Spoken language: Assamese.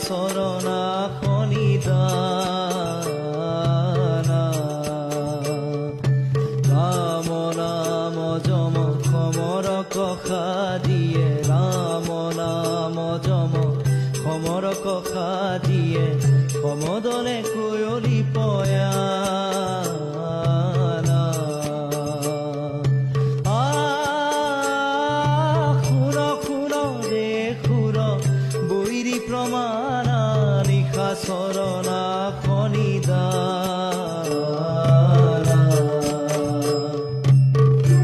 চৰণাখনি দানা। ৰাম নাম যম খমৰ কষা দিয়ে, ৰাম নাম যম খমৰ কষা দিয়ে।